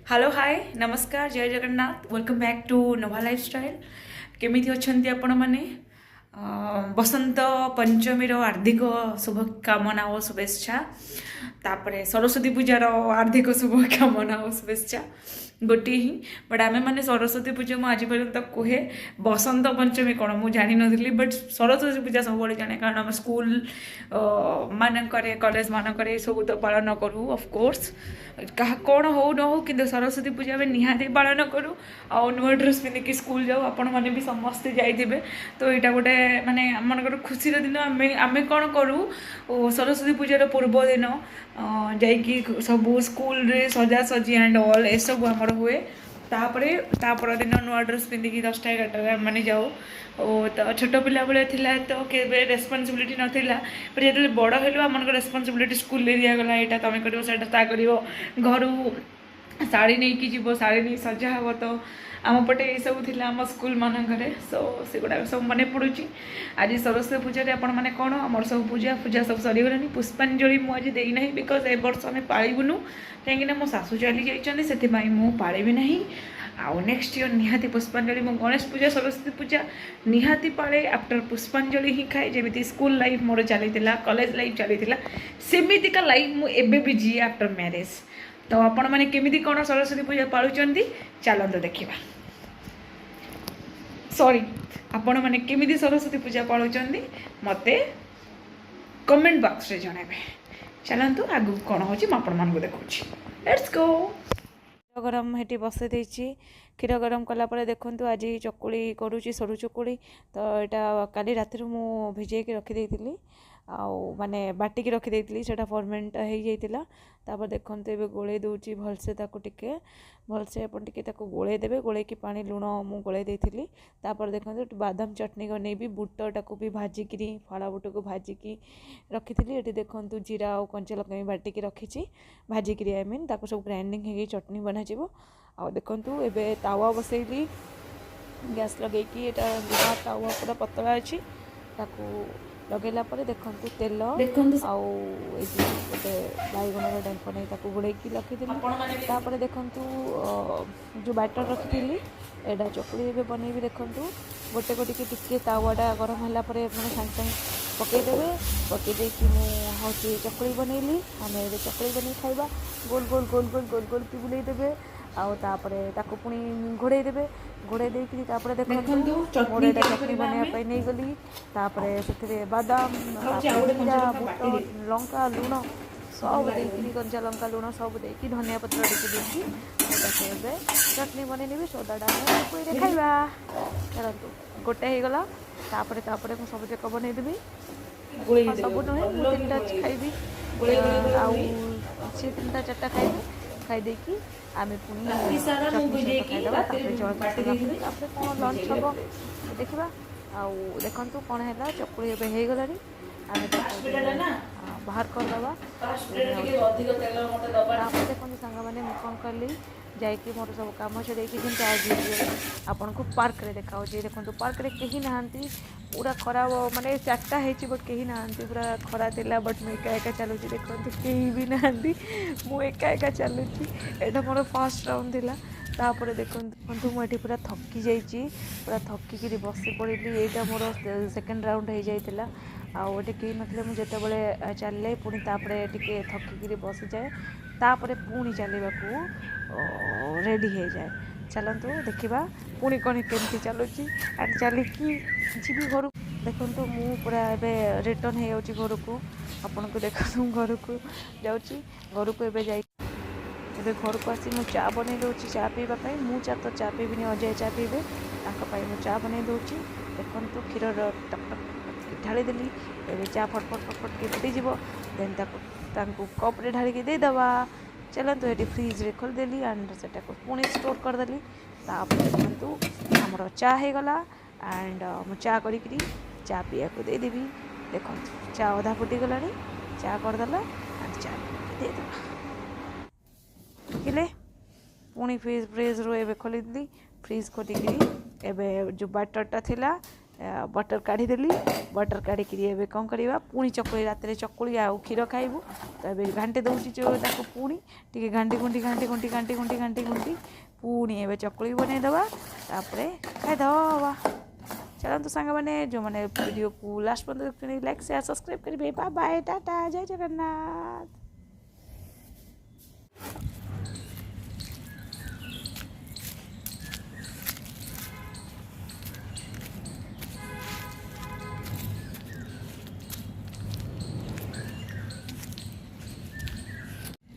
Hello, ହାଏ, ନମସ୍କାର, ଜୟ Jagannath. Welcome back to Nova Lifestyle. କେମିତି ଅଛନ୍ତି ଆପଣମାନେ? ବସନ୍ତ ପଞ୍ଚମୀର ହାର୍ଦ୍ଦିକ ଶୁଭକାମନା ଓ ଶୁଭେଚ୍ଛା। ତାପରେ ସରସ୍ୱତୀ ପୂଜାର ହାର୍ଦ୍ଦିକ ଶୁଭକାମନା ଓ ଶୁଭେଚ୍ଛା ଗୋଟିଏ ହିଁ। ବଟ୍ ଆମେମାନେ ସରସ୍ୱତୀ ପୂଜା, ମୁଁ ଆଜି ପର୍ଯ୍ୟନ୍ତ କୁହେ, ବସନ୍ତ ପଞ୍ଚମୀ କ'ଣ ମୁଁ ଜାଣିନଥିଲି, ବଟ୍ ସରସ୍ୱତୀ ପୂଜା ସବୁବେଳେ ଜାଣେ, କାରଣ ଆମେ ସ୍କୁଲ ମାନଙ୍କରେ, କଲେଜ ମାନଙ୍କରେ ଏସବୁ ତ ପାଳନ କରୁ। ଅଫକୋର୍ସ କାହା କ'ଣ ହଉ ନ ହଉ, କିନ୍ତୁ ସରସ୍ୱତୀ ପୂଜା ଆମେ ନିହାତି ପାଳନ କରୁ ଆଉ ନୂଆ ଡ୍ରେସ୍ ପିନ୍ଧିକି ସ୍କୁଲ ଯାଉ। ଆପଣମାନେ ବି ସମସ୍ତେ ଯାଇଥିବେ। ତ ଏଇଟା ଗୋଟେ ମାନେ ଆମମାନଙ୍କର ଖୁସିର ଦିନ। ଆମେ କ'ଣ କରୁ, ଓ ସରସ୍ୱତୀ ପୂଜାର ପୂର୍ବ ଦିନ ଯାଇକି ସବୁ ସ୍କୁଲରେ ସଜାସଜି ଆଣ୍ଡ ଅଲ୍ ଏସବୁ ଆମର ହୁଏ। ତାପରେ ତା ପରଦିନ ନୂଆ ଡ୍ରେସ୍ ପିନ୍ଧିକି 10ଟା 11ଟାରେ ଆମେମାନେ ଯାଉ। ଓ ତ ଛୋଟ ପିଲାବେଳେ ଥିଲା ତ କେବେ ରେସ୍ପନ୍ସିବିଲିଟି ନଥିଲା, ବଟ୍ ଯେତେବେଳେ ବଡ଼ ହେଲୁ, ଆମମାନଙ୍କ ରେସ୍ପନ୍ସିବିଲିଟି ସ୍କୁଲରେ ଦିଆଗଲା। ଏଇଟା ତୁମେ କରିବ, ସେଇଟା ତା କରିବ, ଘରୁ ଶାଢ଼ୀ ନେଇକି ଯିବ, ଶାଢ଼ୀ ନେଇ ସଜା ହେବ। ତ ଆମ ପଟେ ଏଇସବୁ ଥିଲା ଆମ ସ୍କୁଲ ମାନଙ୍କରେ। ସୋ ସେଗୁଡ଼ାକ ସବୁ ମନେ ପଡ଼ୁଛି। ଆଜି ସରସ୍ୱତୀ ପୂଜାରେ ଆପଣମାନେ କ'ଣ, ଆମର ସବୁ ପୂଜା ଫୂଜା ସବୁ ସରିଗଲାଣି। ପୁଷ୍ପାଞ୍ଜଳି ମୁଁ ଆଜି ଦେଇନାହିଁ, because ଏ ବର୍ଷ ଆମେ ପାଳିବୁନୁ, କାହିଁକିନା ମୋ ଶାଶୁ ଚାଲି ଯାଇଛନ୍ତି, ସେଥିପାଇଁ ମୁଁ ପାଳିବି ନାହିଁ। ଆଉ ନେକ୍ସଟ ଇୟର୍ ନିହାତି ପୁଷ୍ପାଞ୍ଜଳି। ମୁଁ ଗଣେଶ ପୂଜା, ସରସ୍ୱତୀ ପୂଜା ନିହାତି ପାଳେ, ଆଫ୍ଟର ପୁଷ୍ପାଞ୍ଜଳି ହିଁ ଖାଏ। ଯେମିତି ସ୍କୁଲ ଲାଇଫ୍ ମୋର ଚାଲିଥିଲା, କଲେଜ ଲାଇଫ୍ ଚାଲିଥିଲା, ସେମିତିକା ଲାଇଫ୍ ମୁଁ ଏବେ ବି ଜିଏ ଆଫ୍ଟର ମ୍ୟାରେଜ୍। ତ ଆପଣମାନେ କେମିତି କ'ଣ ସରସ୍ୱତୀ ପୂଜା ପାଳୁଛନ୍ତି, ଚାଲନ୍ତୁ ଦେଖିବା। ସରି, ଆପଣମାନେ କେମିତି ସରସ୍ୱତୀ ପୂଜା ପାଳୁଛନ୍ତି, ମୋତେ କମେଣ୍ଟ ବକ୍ସରେ ଜଣାଇବେ। ଚାଲନ୍ତୁ, ଆଗକୁ କ'ଣ ହେଉଛି ମୁଁ ଆପଣମାନଙ୍କୁ ଦେଖାଉଛି। Let's go. କ୍ଷୀର ଗରମ ହେଠି ବସେଇ ଦେଇଛି। କ୍ଷୀର ଗରମ କଲା ପରେ ଦେଖନ୍ତୁ, ଆଜି ଚକୁଳି କରୁଛି, ସରୁ ଚକୁଳି। ତ ଏଇଟା କାଲି ରାତିରୁ ମୁଁ ଭିଜେଇକି ରଖିଦେଇଥିଲି ଆଉ ମାନେ ବାଟିକି ରଖିଦେଇଥିଲି, ସେଇଟା ଫର୍ମେଣ୍ଟ ହେଇଯାଇଥିଲା। ତାପରେ ଦେଖନ୍ତୁ, ଏବେ ଗୋଳେଇ ଦେଉଛି ଭଲସେ ତାକୁ। ଟିକେ ଭଲସେ ଆପଣ ଟିକେ ତାକୁ ଗୋଳେଇ ଦେବେ। ଗୋଳେଇକି ପାଣି, ଲୁଣ ମୁଁ ଗୋଳେଇ ଦେଇଥିଲି। ତାପରେ ଦେଖନ୍ତୁ, ବାଦାମ ଚଟଣି ବନେଇବି। ବୁଟଟାକୁ ବି ଭାଜିକିରି, ଫାଳ ବୁଟକୁ ଭାଜିକି ରଖିଥିଲି। ଏଠି ଦେଖନ୍ତୁ, ଜିରା ଆଉ କଞ୍ଚା ଲଙ୍କା ବି ବାଟିକି ରଖିଛି, ଭାଜିକିରି, I mean ତାକୁ ସବୁ ଗ୍ରାଇଣ୍ଡିଙ୍ଗ ହେଇକି ଚଟଣି ବନାଯିବ। ଆଉ ଦେଖନ୍ତୁ, ଏବେ ତାୱା ବସେଇଲି ଗ୍ୟାସ୍ ଲଗେଇକି। ଏଇଟା ଲୁହା ତାୱା, ପୁରା ପତଳା ଅଛି। ତାକୁ ଲଗେଇଲା ପରେ ଦେଖନ୍ତୁ, ତେଲ ଦେଖନ୍ତୁ। ଆଉ ଏଇ ଯେଉଁ ଗୋଟେ ବାଇଗଣର ଡେମ୍ଫ ନେଇ ତାକୁ ଗୋଳେଇକି ରଖିଦେଲି। ଆପଣମାନେ ବି ତାପରେ ଦେଖନ୍ତୁ, ଯେଉଁ ବ୍ୟାଟର୍ ରଖିଥିଲି, ଏଇଟା ଚକୁଳି ଏବେ ବନେଇବି। ଦେଖନ୍ତୁ, ଗୋଟେ ଗୋଟିକି ଟିକେ ତାୱାଟା ଗରମ ହେଲା ପରେ ଆପଣ ସାଙ୍ଗେ ସାଙ୍ଗେ ପକାଇଦେବେ। ପକାଇ ଦେଇକି ମୁଁ ହେଉଛି ଚକୁଳି ବନେଇଲି। ଆମେ ଏବେ ଚକୁଳି ବନେଇ ଖାଇବା। ଗୋଲ ଗୋଲ ଗୋଲ ଗୋଲ ଗୋଲ ଗୋଲ କି ବୁଲେଇ ଦେବେ ଆଉ ତାପରେ ତାକୁ ପୁଣି ଘୋଡ଼େଇ ଦେବେ। ଘୋଡ଼େଇ ଦେଇକିରି ତାପରେ ଦେଖନ୍ତୁ, ଦେଖନ୍ତୁ, ଚଟଣି ମୋର ଏଇଟା ତିଆରି ଚଟଣି କରିବା ବନେଇବା ଆମେ। ପାଇଁ ନେଇଗଲି। ତାପରେ ସେଥିରେ ବାଦାମ, ଭାବୁଛି ତାପରେ ଆଉ ଗୋଟେ ଜିରା, କଞ୍ଚା ଲଙ୍କା ବୁଟ, ବାଟି ଦେବି। ଲଙ୍କା, ଲୁଣ ସବୁ ଦେଇକିରି, କଞ୍ଚା ଲଙ୍କା, ଲୁଣ ସବୁ ଦେଇକି, ଧନିଆ ପତ୍ର ଟିକେ ଦେଇକି ମୁଁ ତାକୁ ଏବେ ଚଟଣି ବନେଇ ନେବି। ସୋଦାଟା ଆମେ ଚକୁଳିରେ ଖାଇବା। ଚାଲନ୍ତୁ, ଗୋଟେ ହେଇଗଲା। ତାପରେ ତାପରେ ମୁଁ ସବୁ ଯାକ ବନେଇଦେବି। ଗୋଳେଇ ହଁ, ଦେବେ। ସବୁ ନୁହେଁ, ମୁଁ ଭଲ କି ତିନିଟା ଗୋଳେଇବେ। ଖାଇବି। ଗୋଳେଇ ଗୋଳେଇ ଗୋଳେଇ ଆଉ ଗୋଳେଇ ସିଏ ତିନିଟା ଚାରିଟା ଖାଇବେ। ଖାଇ ଦେଇକି ଆମେ ପୁଣି ରାତି ସାରା ମୁଁ ଚଟଣି ସହିତ ଭିଜେଇକି ଖାଇଦେବା। ରାତିରେ ତାପରେ ଜଳଖିଆ ବାଟି ସରିଲା ପରେ ଦେଇଥିବି। ତାପରେ କ'ଣ ଲଞ୍ଚ ଭିଜେଇକି ହେବ ରଖିଦେବି। ଦେଖିବା। ଆଉ ଦେଖନ୍ତୁ କ'ଣ ହେଲା, ଚକୁଳି ଏବେ ହେଇଗଲାଣି। ଆମେ ତାକୁ ଫାଷ୍ଟ ଏବେ ପିଠାଟା ନା ବାହାର କରିଦେବା। ଫାଷ୍ଟ ଏବେ ପିଠାଟା ଟିକେ ହେଉଛି ଅଧିକ ତେଲ ମୋତେ ଦବାର। ତାପରେ ଦେଖନ୍ତୁ ସାଙ୍ଗମାନେ, ମୁଁ କ'ଣ କଲି, ଯାଇକି ମୋର ସବୁ କାମ ଛଡ଼େଇକି, ଯେମିତି ଆଜି ଆପଣଙ୍କୁ ପାର୍କରେ ଦେଖାଉଛି। ଦେଖନ୍ତୁ, ପାର୍କରେ କେହି ନାହାନ୍ତି। ପୁରା ଖରା, ମାନେ 4ଟା ହେଇଛି, ବଟ୍ କେହି ନାହାନ୍ତି। ପୁରା ଖରା ଥିଲା, ବଟ୍ ମୁଁ ଏକା ଏକା ଚାଲୁଛି। ଦେଖନ୍ତୁ, କେହି ବି ନାହାନ୍ତି, ମୁଁ ଏକା ଏକା ଚାଲୁଛି। ଏଇଟା ମୋର ଫାଷ୍ଟ ରାଉଣ୍ଡ ଥିଲା। ତାପରେ ଦେଖନ୍ତୁ ଦେଖନ୍ତୁ, ମୁଁ ଏଠି ପୁରା ଥକି ଯାଇଛି, ପୁରା ଥକିକିରି ବସି ପଡ଼ିଲି। ଏଇଟା ମୋର ସେକେଣ୍ଡ ରାଉଣ୍ଡ ହେଇଯାଇଥିଲା। ଆଉ ଏଠି କେହି ନଥିଲେ। ମୁଁ ଯେତେବେଳେ ଚାଲିଲେ, ପୁଣି ତାପରେ ଟିକେ ଥକିକିରି ବସିଯାଏ, ତାପରେ ପୁଣି ଚାଲିବାକୁ ରେଡ଼ି ହେଇଯାଏ। ଚାଲନ୍ତୁ ଦେଖିବା ପୁଣି କ'ଣ କେମିତି ଚାଲୁଛି ଆଣ୍ଡ ଚାଲିକି ଯିବି ଘରକୁ। ଦେଖନ୍ତୁ, ମୁଁ ପୁରା ଏବେ ରିଟର୍ନ ହେଇଯାଉଛି ଘରକୁ। ଆପଣଙ୍କୁ ଦେଖନ୍ତୁ, ମୁଁ ଘରକୁ ଯାଉଛି। ଘରକୁ ଏବେ ଯାଇ, ଏବେ ଘରକୁ ଆସି ମୁଁ ଚା ବନେଇ ଦେଉଛି ଚା ପିଇବା ପାଇଁ। ମୁଁ ଚା ତ ଚା ପିଇବିନି, ଅଜୟ ଚା ପିଇବେ, ତାଙ୍କ ପାଇଁ ମୁଁ ଚା ବନେଇ ଦେଉଛି। ଦେଖନ୍ତୁ, କ୍ଷୀରର ଟକ୍ ଟକ୍ ଟକ୍ ଢାଳିଦେଲି। ଏବେ ଚା ଫଟ ଫଟ ଫଟ ଫଟ ଫୁଟିଯିବ, ଦେନ୍ ତାକୁ ତାଙ୍କୁ କପ୍ରେ ଢାଳିକି ଦେଇଦେବା। ଚାଲନ୍ତୁ, ଏଠି ଫ୍ରିଜ୍ରେ ଖୋଲିଦେଲି ଆଣ୍ଡ ସେଟାକୁ ପୁଣି ଷ୍ଟୋର୍ କରିଦେଲି। ତାପରେ ଦେଖନ୍ତୁ, ଆମର ଚା ହେଇଗଲା ଆଣ୍ଡ ମୁଁ ଚା କରିକିରି ଚା ପିଇବାକୁ ଦେଇଦେବି। ଦେଖନ୍ତୁ, ଚା ଅଧା ଫୁଟିଗଲାଣି। ଚା କରିଦେଲା ଆଣ୍ଡ ଚା ଦେଇଦେବା। ଦେଖିଲେ, ପୁଣି ଫ୍ରିଜ୍ରୁ ଏବେ ଖୋଲିଦେଲି। ଫ୍ରିଜ୍ ଖୋଲିକିରି ଏବେ ଯେଉଁ ବ୍ୟାଟର୍ଟା ଥିଲା, ବଟର୍ କାଢ଼ିଦେଲି। ବଟର୍ କାଢ଼ିକିରି ଏବେ କ'ଣ କରିବା? ପୁଣି ଚକୁଳି, ରାତିରେ ଚକୁଳି ଆଉ କ୍ଷୀର ଖାଇବୁ। ତ ଏବେ ଘାଣ୍ଟି ଦେଉଛି ଯେଉଁ ତାକୁ, ପୁଣି ଟିକେ ଘାଣ୍ଟି ଘୁଣ୍ଟି ଘାଣ୍ଟି ଘୁଣ୍ଟି ଘାଣ୍ଟି ଘୁଣ୍ଟି ଘାଣ୍ଟି ଘୁଣ୍ଟି ପୁଣି ଏବେ ଚକୁଳି ବନେଇଦେବା, ତାପରେ ଖାଇଦେବା। ଚାଲନ୍ତୁ ସାଙ୍ଗମାନେ, ଯେଉଁମାନେ ଭିଡ଼ିଓକୁ ଲାଷ୍ଟ ପର୍ଯ୍ୟନ୍ତ ଦେଖୁଛନ୍ତି, ଲାଇକ୍, ସେୟାର, ସବସ୍କ୍ରାଇବ୍ କରିବେ। ବାଏ ବାଏ, ଟାଟା, ଜୟ ଜଗନ୍ନାଥ।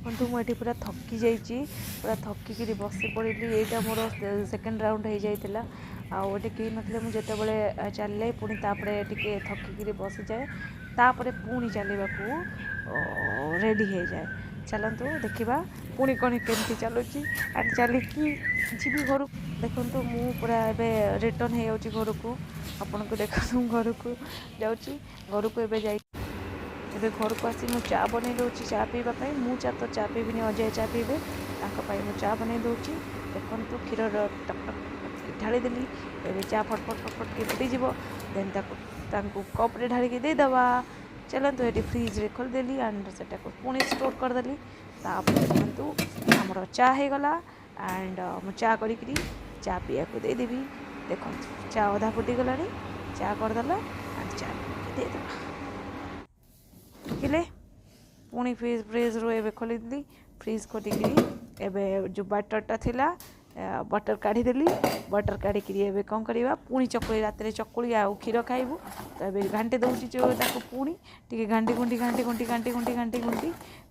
କିନ୍ତୁ ମୁଁ ଏଠି ପୁରା ଥକି ଯାଇଛି, ପୁରା ଥକିକିରି ବସି ପଡ଼ିଲି। ଏଇଟା ମୋର ସେକେଣ୍ଡ ରାଉଣ୍ଡ ହେଇଯାଇଥିଲା ଆଉ ଏଠି କେହି ନଥିଲେ। ମୁଁ ଯେତେବେଳେ ଚାଲିଲେ ପୁଣି ତାପରେ ଟିକେ ଥକିକିରି ବସିଯାଏ, ତାପରେ ପୁଣି ଚାଲିବାକୁ ରେଡ଼ି ହେଇଯାଏ। ଚାଲନ୍ତୁ ଦେଖିବା ପୁଣି କ'ଣ କେମିତି ଚାଲୁଛି ଆଣ୍ଡ ଚାଲିକି ଯିବି ଘରକୁ। ଦେଖନ୍ତୁ, ମୁଁ ପୁରା ଏବେ ରିଟର୍ନ ହେଇଯାଉଛି ଘରକୁ। ଆପଣଙ୍କୁ ଦେଖନ୍ତୁ, ମୁଁ ଘରକୁ ଯାଉଛି। ଘରକୁ ଏବେ ଯାଇ ଏବେ ଘରକୁ ଆସି ମୁଁ ଚା ବନେଇ ଦେଉଛି ଚା ପିଇବା ପାଇଁ। ମୁଁ ଚା ତ ଚା ପିଇବିନି, ଅଜୟ ଚା ପିଇବେ, ତାଙ୍କ ପାଇଁ ମୁଁ ଚା ବନେଇ ଦେଉଛି। ଦେଖନ୍ତୁ, କ୍ଷୀରର ଟକ୍ ଟକ୍ ଟକ୍ ଢାଳିଦେଲି। ଏବେ ଚା ଫଟ ଫଟ ଫଟ ଫଟକି ଫୁଟିଯିବ, ଦେନ୍ ତାକୁ ତାଙ୍କୁ କପ୍ରେ ଢାଳିକି ଦେଇଦେବା। ଚାଲନ୍ତୁ, ଏଠି ଫ୍ରିଜ୍ରେ ଖୋଲିଦେଲି ଆଣ୍ଡ ସେଟାକୁ ପୁଣି ଷ୍ଟୋର୍ କରିଦେଲି। ତାପରେ ଦେଖନ୍ତୁ, ଆମର ଚା ହେଇଗଲା ଆଣ୍ଡ ମୁଁ ଚା କରିକିରି ଚା ପିଇବାକୁ ଦେଇଦେବି। ଦେଖନ୍ତୁ, ଚା ଅଧା ଫୁଟିଗଲାଣି। ଚା କରିଦେଲା ଆଣ୍ଡ ଚା ପିଇକି ଦେଇଦେବା। ଦେଖିଲେ, ପୁଣି ଫ୍ରିଜ୍ରୁ ଏବେ ଖୋଲିଦେଲି। ଫ୍ରିଜ୍ ଖୋଲିକିରି ଏବେ ଯେଉଁ ବଟର୍ଟା ଥିଲା, ବଟର୍ କାଢ଼ିଦେଲି। ବଟର୍ କାଢ଼ିକିରି ଏବେ କ'ଣ କରିବା? ପୁଣି ଚକୁଳି, ରାତିରେ ଚକୁଳି ଆଉ କ୍ଷୀର ଖାଇବୁ। ତ ଏବେ ଘାଣ୍ଟି ଦେଉଛି ଯେଉଁ ତାକୁ, ପୁଣି ଟିକେ ଘାଣ୍ଟି ଘୁଣ୍ଟି ଘାଣ୍ଟି ଘୁଣ୍ଟି ଘାଣ୍ଟି ଘୁଣ୍ଟି ଘାଣ୍ଟି ଘୁଣ୍ଟି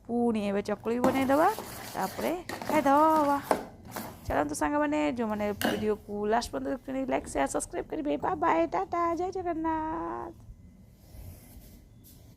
ପୁଣି ଏବେ ଚକୁଳି ବନେଇଦେବା, ତାପରେ ଖାଇଦେବା। ଚାଲନ୍ତୁ ସାଙ୍ଗମାନେ, ଯେଉଁମାନେ ଭିଡ଼ିଓକୁ ଲାଷ୍ଟ ପର୍ଯ୍ୟନ୍ତ ଦେଖୁଛନ୍ତି, ଲାଇକ୍, ସେୟାର, ସବସ୍କ୍ରାଇବ୍ କରିବେ। ବାଏ ବାଏ, ଟାଟା, ଜୟ ଜଗନ୍ନାଥ।